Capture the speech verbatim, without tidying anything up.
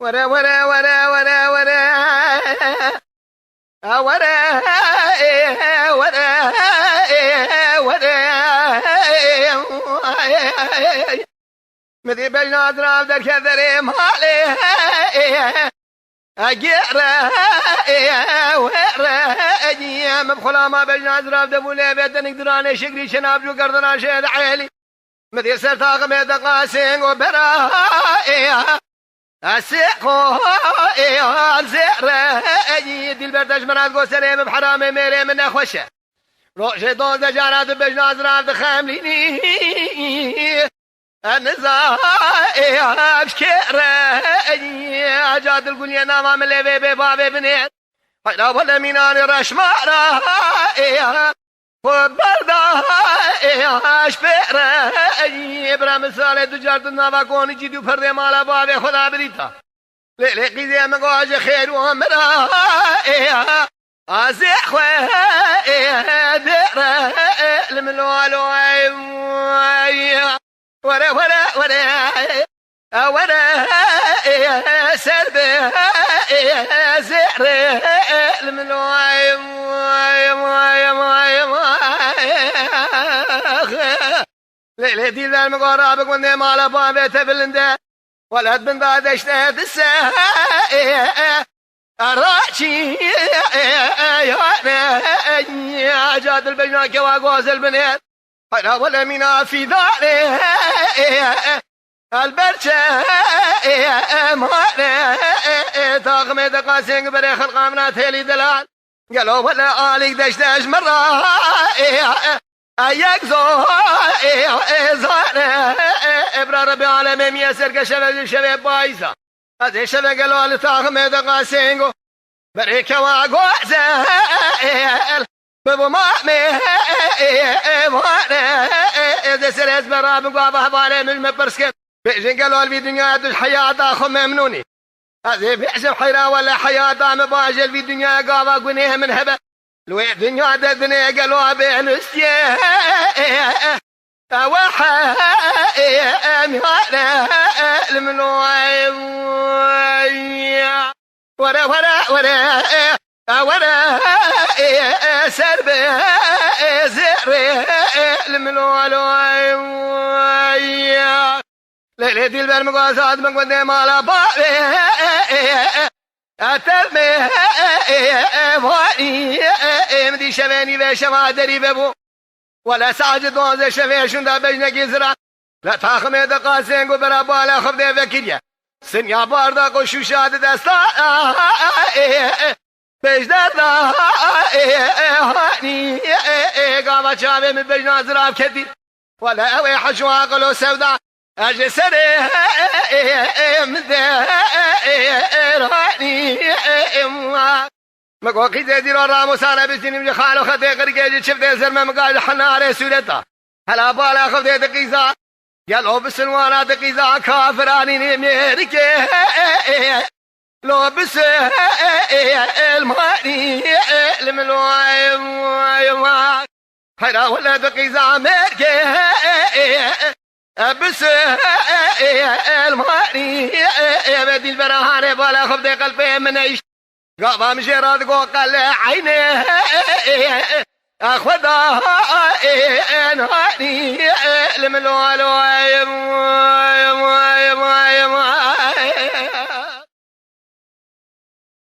Were, were, were, were, were. A were, were, were. Min dî bejna zirav derket derê malê. A gere, were, min bi xulama bejna zirav de bû lê vê denik duranê şikrî çinavcû gerdina şêd elî. Min dî ser taximê de qasên û bera. Ez sê xo ê zêre ey dilber te ji min re digot serê min bi heramê mêrê min nexweş e. Rojê dozdeh cara tu bejna zirav dixemlînî. Ez niza ê ev kê re ey ca dilguliyê nava min lê vê bê bavê binê. Heyra wele mînanê reşma ra ê Xwe berda ê aş pê re ey bira min salê du car di nava konî cî dû perdê mala bavê xwe da birîta. Lê lê qîzê min go ji xêr û mira ê azê xwe ê dê re li min lo lo ey ey. Were, were, were. Were, e, ser be, e, zêre, e, li min o, ay, ay, ay, ay, ay. Lê, lê, dîlber min gora bi gundê mala bavê te bilinde. Welat bin da deşte dise, e, e. Raçî, e, e, ya, e, e, ca dilbejna kewa gozel binê. Hera wele mîna fîdane, e, e, e, elberçe, e, e, e, mane, e, e, taximê de qasêng berê xelqa mina têlî delal. Gelo wele alîk deşte ji min ra, e, e, e, yek zo, e, e, zane, e, e, bira Rebê alemê miye serke şeve, şevê bayza. Ez ê şeve gelo li taximê de qasêngo. Berê kewa gozel, bibû mamê, vane, de ser ez bera bigava hevalê min me pirs kir. Bêjin gelo li vî dinyaya tu ji heyata xwe memnûnî? Ez ê bêjim heyra wele heyata min baş e, li vî dinyaya gava gunê min hebe. Li wê dinya de dinê gelo bê nustiyê. Ewe he, em hane, li min o, were, were, were, were, ser be, zêre, li min o, lê, lê, dilber min go azad min gundê mala bavê, etev me, vanî, min dî şevê nîvê şeva derî vebû. Wele saet duwazdeh şevê şûnda bejnekî ziran. Li taximê de qasêng û bera bala xwe vekiriye. Sinya bardak û şûşa di desta. Bejder da, hanî, gava çavê min bejna zirav ketî. Wele ew ê heş û aqil û sewda. Ez ji serê min de, hanî, Ma go qîzê dîro ramosane bistînim ji xalo xetê qirkê ji çiftê zirme min ga ji henarê sûreta. Hela bala xwe dê di qîza. Gelo bisin wana di qîza kafiranî nê mêrikê. Lo bisin elmanî li min lo. Heyra wele di qîza mêrkê. Bisin elmanî ve dilbera hanê bala xwe dê qelbê min eşt. Gava min jê re digo qele eynê, Xweda, hanî, li min lo, lo,